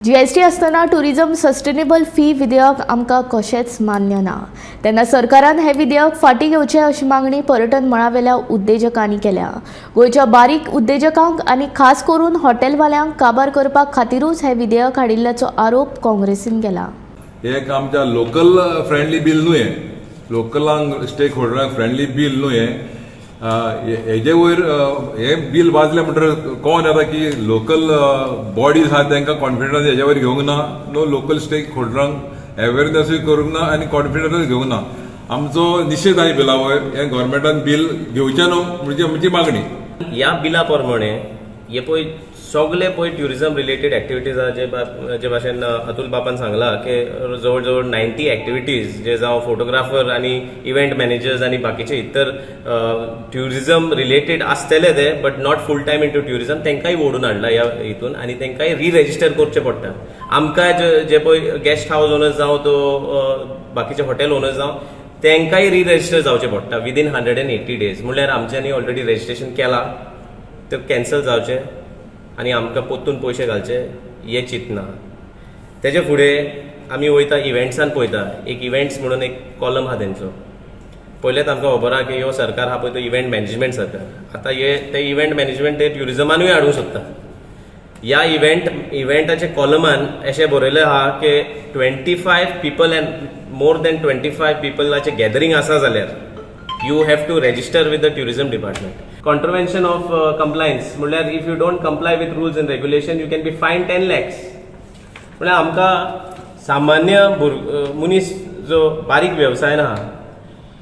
GST आसतना tourism sustainable fee विधेयक आमकां कशेंच मान्य ना. तेन्ना सरकारान हें विधेयक फाटीं घेवचें अशी मागणी पर्यटन मळावेल्या उद्देजकांनी केल्या. गोंयच्या बारीक उद्देजकांक आनी खास करून हॉटेलवाल्यांक काबार करपा खातीरूच हें विधेयक हाडिल्ल्याचो आरोप काँग्रेसीन केला. हे एक आमच्या लोकल फ्रेंडली बील न्हू हें, लोकलांक, स्टेक होल्डरांक फ्रेंडली बील न्हू हें. हेजे वयर हें बील वाजलें म्हणटकीर कोण येता की लोकल बॉडीज आहा, तांकां कॉन्फिडन्स हेजे वयर घेवंक ना. नो लोकल स्टेक होल्डरांक अवेरनसूय करूंक ना आनी कॉन्फिडन्सूय घेवंक ना. आमचो निशेध आहा बिला वयर. हें गव्हर्मेंटान बील घेवचें न्हू म्हणजे आमची मागणी. ह्या बिला प्रमाणे हे पळय, सगळे पळय ट्युरिझम रिलेटेड एक्टिविटीज आहा, जे भाशेन अतुल बापान सांगला की जवळ जवळ 90 एक्टिविटीज, जे जावं फोटोग्राफर आनी इव्हेंट मॅनेजर्स आनी बाकीचे इतर ट्युरिझम रिलेटेड आसतले ते, but not full time into tourism, तांकांय ओडून हाडला ह्या हितून आनी तांकांय रिरेजिस्टर करचें पडटा. आमकां जे पळय गेस्ट हावस ओनर्स जावं तो बाकीचे हॉटेल ओनर्स जावं, तांकांय रिरेजिस्टर जावचें पडटा विदीन 180 डेज. म्हणल्यार आमच्यांनी ऑलरेडी रजिस्ट्रेशन केलां, ते कॅन्सल जावचे आनी आमकां परतून पयशे घालचे हें चिंतना. तेजे फुडें आमी वयता, इव्हेंट्सान पळयता, एक इव्हेंट्स म्हणून एक कॉलम आहा तेंचो. पयलेंच आमकां खबर आहा की ह्यो सरकार आहा पळय तो इव्हेंट मॅनेजमेंट सरकार. आतां हे ते इव्हेंट मॅनेजमेंट ते ट्युरिजमानूय हाडूंक सोदता. ह्या इव्हेंटाच्या कॉलमान अशें बरयलें आहा की 25 people and more than 25 पिपलाचें gathering आसा जाल्यार you have to register with the tourism department. Contravention of compliance म्हणल्यार if you don't comply with rules and regulation, you can be fine 10 lakhs. म्हणल्यार आमकां सामान्य मनीस जो बारीक वेवसाय आहा,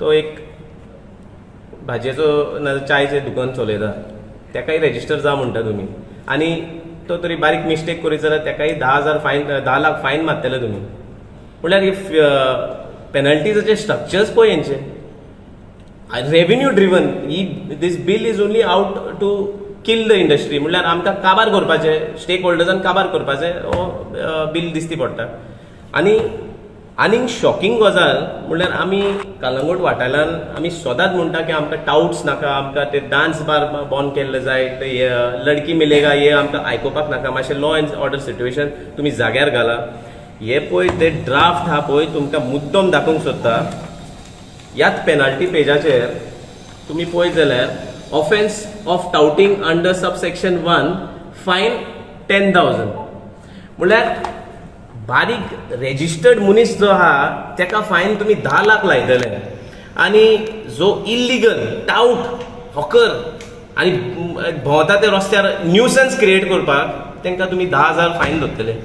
तो एक भाजयेचो नाजाल्यार चायचें दुकान चलयता, ताकाय रेजिस्टर जा म्हणटा तुमी आनी तो तरी बारीक मिस्टेक करीत जाल्यार ताकाय 10,000 फायन, 10 लाख फायन मारतले तुमी. म्हणल्यार ही पेनल्टीजाचे स्ट्रक्चर्स पळय हेंचे revenue driven. He this bill is only out to kill the industry. म्हणल्यार आमकां काबार करपाचे, स्टेक होल्डर्सान काबार करपाचे हो बील दिसती पडटा. आनी आनीक शॉकिंग गजाल म्हणल्यार आमी कलंगूट वाठारान आमी सदांच म्हणटा की आमकां टाउट्स नाका, आमकां ते डान्स बार बंद केल्ले जाय, ते लडकी मिलेगा हे आमकां आयकुपाक नाका, मातशें लॉ एंड ऑर्डर सिट्युएशन तुमी जाग्यार घाला. हे पळय, ते ड्राफ्ट आहा पळय, तुमकां मुद्दम दाखोवंक सोदता. ह्याच पेनाल्टी पेजाचेर तुमी पळयत जाल्यार offence of touting under sub section 1, fine 10,000. म्हणल्यार बारीक रेजिस्टर्ड मनीस जो आहा तेका फायन तुमी 10 लाख लायतले आनी जो इल्लिगल टाउट, हॉकर आनी भोंवता ते रस्त्यार न्यूसन्स क्रिएट करपाक, तांकां तुमी 10,000 फायन धरतले.